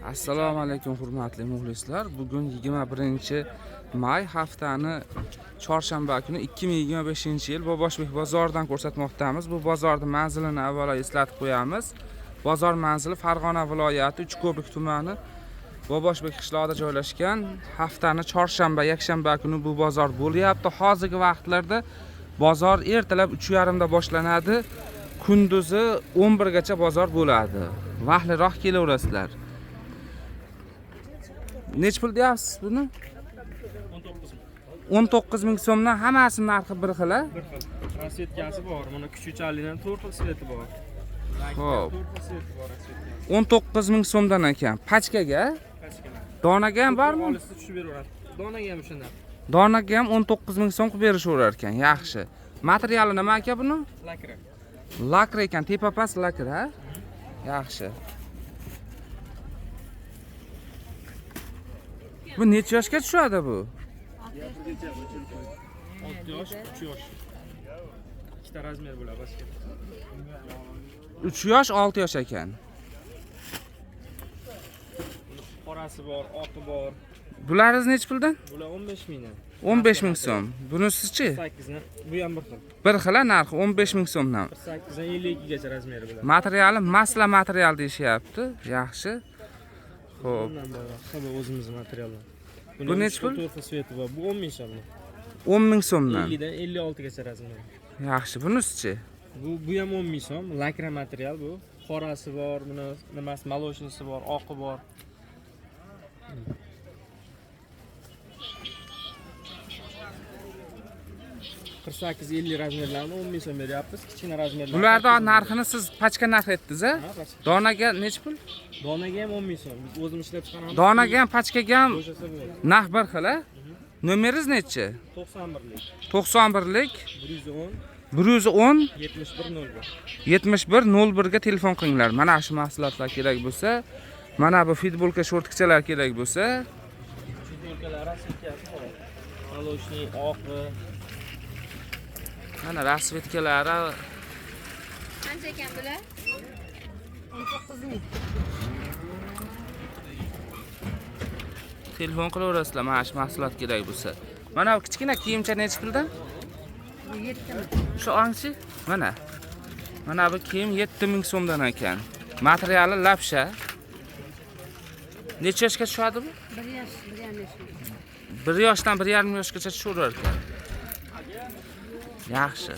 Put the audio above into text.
Assalomu alaykum, hurmatli muxlislar. Bugun 21-may, haftani chorshanba kuni, 2025-yil Boboshbek bozoridan ko'rsatmoqdamiz. Bu bozorning manzilini avvalo eslatib qo'yamiz. Bozor manzili Farg'ona viloyati Uchko'prik tumani Boboshbek qishlog'ida joylashgan. Haftani chorshanba, yakshanba kuni bu bozor bo'lyapti. Hozirgi vaqtlarda bozor ertalab 3:30 da boshlanadi. Kunduzi 11 gacha bozor bo'ladi. Vaqtliroq kelaverasizlar. Nechi pul deyapsiz buni? 19 ming. 19 ming so'mdan hammasi narxi bir xil, a? Bir xil. Rasvetkasi bor. Mana kuchukchalidan 4 xil sveti bor. Xo'p. 4 xil sveti bor rasvetkasi. 19 ming so'mdan ekan. Pachkaga? Pachkalar. Donaga ham bormi? Olisi tushib beraveradi. Donaga ham o'sha narx. Donaga ham 19 ming so'm qilib berishaverar ekan. Yaxshi. Materiali nima aka buni? Lakra. Lakra ekan, tepa past lakra, ha? Yaxshi. Bu necha yoshga tushadi bu? 6 yosh, 3 yosh. Ikkita razmer bo'ladi pachka. 3 yosh, 6 yosh ekan. Buni qorasi bor, oqi bor. Bularingiz nechi puldan? Bular 15 mingdan. 15 ming so'm. Bunisichi? 8 dan. Bu ham bir xil. Bir xil narxi 15 ming so'mdan. 48 dan 52 gacha razmeri bo'ladi. Materiali masla material deyishyapti. Yaxshi. Xo'p, Bundan bor. Xabar o'zimiz materialdan. Bu nechi pul? 4 xil sveti bor. Bu 10 ming so'mdan. 10 ming so'mdan. 50 dan 56 gacha razmeri. Yaxshi, bunisichi? Bu ham 10 ming so'm, lakra material bu. Qorasi bor, buni nimasi, molochnisi bor, oqi bor. 48-50 razmerlarni 10 ming so'm beryapmiz. Kichkina razmerlar. Bularni narxini siz pachka narx aytdingiz, a? Ha, pachka. Donaga nechi pul? Donaga ham 10 ming so'm. Biz o'zimiz ishlab chiqaramiz. Donaga ham, pachkaga ham Bo'shasa bo'ladi. narx bir xil, a? Nomeringiz nechi? 91lik, 91lik 110 110 71 01. 71 01 ga telefon qilinglar. Mana shu mahsulotlar kerak bo'lsa, mana bu futbolka, shortkachalar kerak bo'lsa, Futbolkalar rasvetkasi bor. Молочный, oqi. Mana rasvetkalari. Qancha ekan bular? 19 ming. Telefon qilaverasizlar mana shu mahsulot kerak bo'lsa. Mana bu kichkina kiyimcha nechi puldan? Bu 7 ming. Shu ongchi? Mana. Mana bu kiyim 7000 so'mdan ekan. Materiali lapsha. Necha yoshga tushadi bu? 1 yosh, 1,5 yosh. 1 yoshdan 1,5 yoshgacha tushaverar ekan. Yaxshi.